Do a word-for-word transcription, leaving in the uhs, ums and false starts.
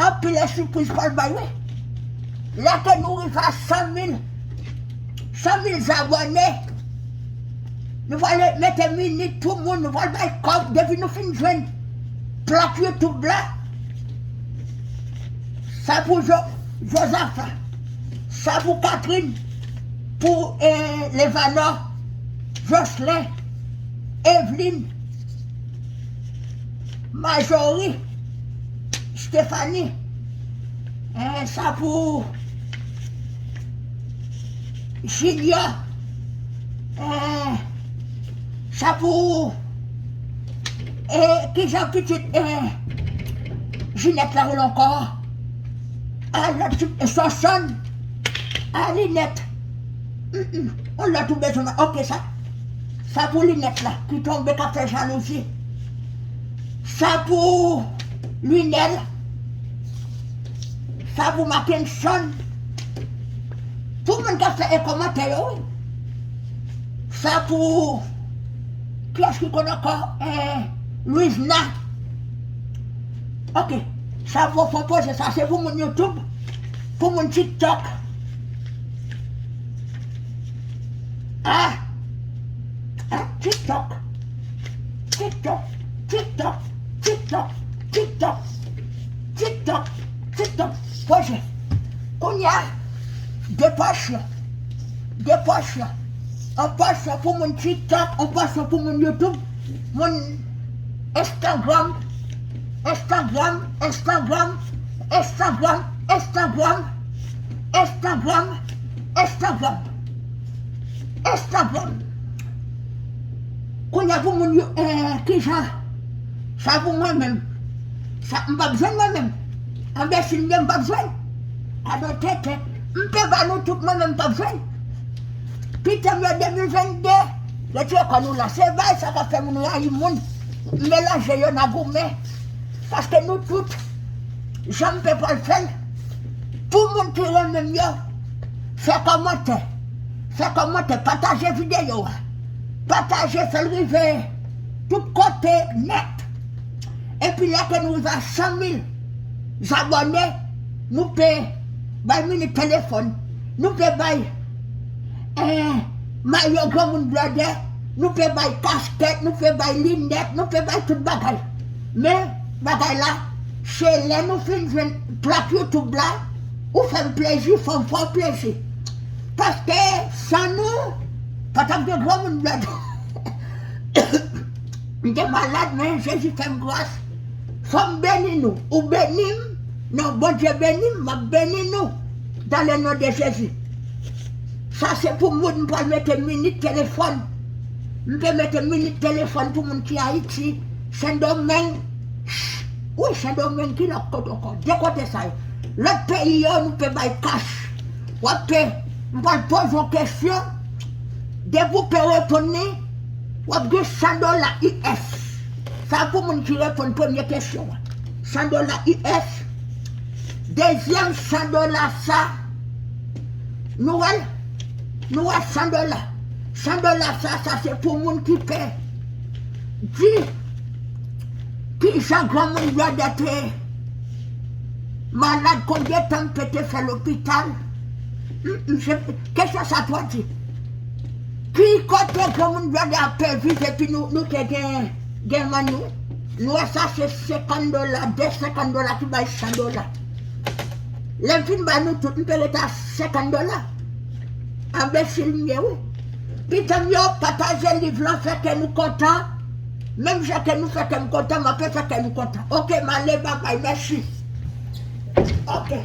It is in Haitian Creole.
Anpil lè sipriz pral bay wi. Lè ke nou rive a san mil, san mil zabòne, nou pral mete minit pou moun, nou pral bay kòb depi nou fin jwenn plat YouTube la. Sa pou Jo- Jozafa, sa pou Katrin, pou eh, Levanò, Joslin, Evlin, Majori, Stefani, eh, sa pou Junior, eh, sa pou eh, kijan pitit eh, Jinèt la rele ankò? A lòt ti Sonsonn, a Linèt. Mm, mm. On lòt ou bezwen, ok, sa. Sa pou Linèt la, ki tonbe k ap fè jalouzi. Sa pou Linèl. Sa pou Mackenson. Pou moun k ap fè e kòmantè yo, wi. Sa pou kiyès ki konn ankò? Eh, Louisna. Ok. Sa pou fon poze, sa se pou moun YouTube. Pou moun TikTok. Ah! Ah, TikTok. TikTok. TikTok. TikTok. TikTok. TikTok. TikTok. Poze. Kounye a, de pòch yo. De pòch yo. Yon pòch yo pou moun TikTok, yon pòch yo pou moun YouTube, moun Instagram, Instagram, Instagram, Instagram, Instagram, Instagram, Instagram, Instagram. Kounye a pou moun yo, eh, kijan? Sa pou mwen menm. Sa, m p ap jwenn mwen menm. Anbèsil m ye, m p ap jwenn. Gade yon tenten. M pe ba nou tout mwen menm, m p ap jwenn. Pitit yo de mil vennde, yo tire kò nou la. Se bagay sa k ap fè moun rayi moun. M melanje yo nan goumen. Paske nou tout, jan m pe pral fè l. Pou moun ki renmen m yo, fè kòmantè. Fè kòmantè, pataje videyo a. Pataje, fè l rive tout kote nèt. Epi lè ke nou rive a san mil zabòne, nou pe bay minit telefòn. Nou pe bay eh, mayo granmoun blòdè, nou pe bay kaskèt, nou pe bay linèt, nou pe bay tout bagay. Men, bagay la, se lè nou fin jwenn plat YouTube la, ou fè m plezi, fò m fè w plezi. Paske, san nou, pa t ap gen granmoun blòdè. M te malad, men Jezi fè m gras. Fò m beni nou. Ou beni m? Non, Bondye beni m, m ap beni nou. Dans le nom de Jésus. Sa se pou moun, m pral mete minit telefòn. M pe mete minit telefòn pou moun ki Ayiti, Sendomeng. Wi, Sendomeng, ki lòt kote ankò? De kote sa yo. Lòt peyi yo, nou pe bay kach. W ap pe, m pral poze yon kesyon. Depi w pe reponn li, w ap gen san dola U S. Sa pou moun ki reponn premye kesyon an. San dola U S. Dezyèm san dola sa, nou wè l? Nou wè san dola. San dola sa, sa se pou moun ki pe di kijan granmoun blòdè te malad, konbyen tan m pe te fè lopital. M, m, se, kesyon sa twò di. Ki kote granmoun blòdè ap viv epi nou, nou te gen, gen mannou? Nou wè sa se senkant dola, de senkant dola ki bay san dola. Lè m fin bay nou tout, m pe rete a senkant dola. Anbesil m ye, wi. Pitit yo, pataje liv lan, fè kè nou kontan. Menm jan ke nou fè kè m kontan, m ape fè kè nou kontan. Oke, m ale, babay, mèsi. Oke.